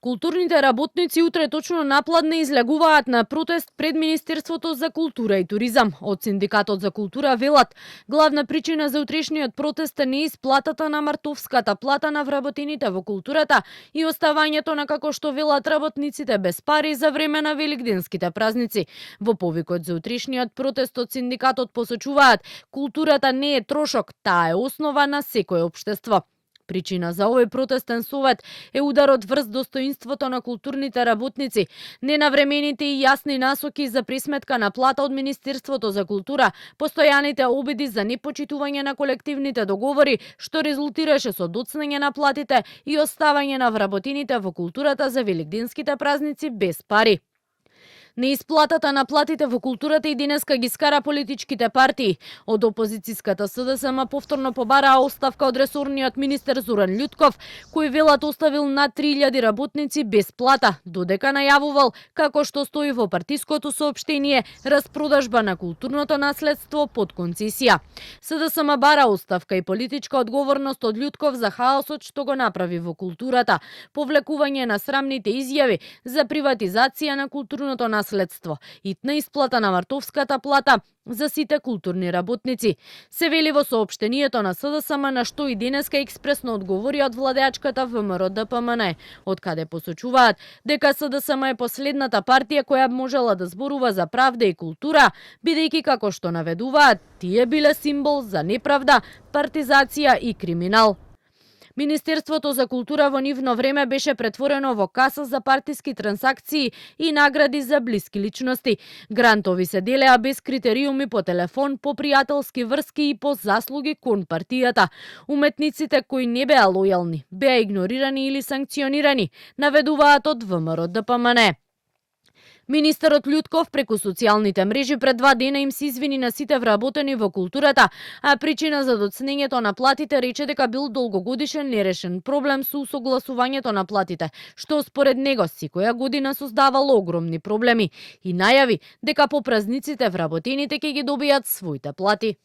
Културните работници утре точно напладне излегуваат на протест пред Министерството за култура и туризам. Од Синдикатот за култура велат, главна причина за утрешниот протест е неисплатата на мартовската плата на вработените во културата и оставањето на, како што велат, работниците без пари за време на великденските празници. Во повикот за утрешниот протест од синдикатот посочуваат, културата не е трошок, таа е основа на секое општество. Причина за овој протестен совет е ударот врз достоинството на културните работници, ненавремените и јасни насоки за присметка на плата од Министерството за култура, постојаните обиди за непочитување на колективните договори, што резултираше со доцнење на платите и оставање на вработените во културата за великденските празници без пари. Неисплатата на платите во културата и денеска ги скара политичките партии. Од опозицијската СДСМ повторно побараа оставка од ресорниот министер Зоран Љутков, кој велат оставил над 3000 работници без плата, додека најавувал, како што стои во партиското соопштение, распродажба на културното наследство под концесија. СДСМ бара оставка и политичка одговорност од Љутков за хаосот што го направи во културата, повлекување на срамните изјави за приватизација на културното наследство, итна исплата на мартовската плата за сите културни работници. Се вели во соопштението на СДСМ, на што и денеска експресно одговори од владеачката ВМРО ДПМН, од каде посочуваат дека СДСМ е последната партија која можела да зборува за правда и култура, бидејќи, како што наведуваат, тие биле символ за неправда, партизација и криминал. Министерството за култура во нивно време беше претворено во каса за партиски трансакции и награди за блиски личности. Грантови се делеа без критериуми по телефон, по пријателски врски и по заслуги кон партијата. Уметниците кои не беа лојални, беа игнорирани или санкционирани, наведуваат од ВМРО ДПМН. Министерот Љутков преку социјалните мрежи пред 2 дена им се извини на сите вработени во културата, а причина за доцнењето на платите рече дека бил долгогодишен нерешен проблем со усогласувањето на платите, што според него секоја година создавало огромни проблеми, и најави дека по празниците вработените ќе ги добијат своите плати.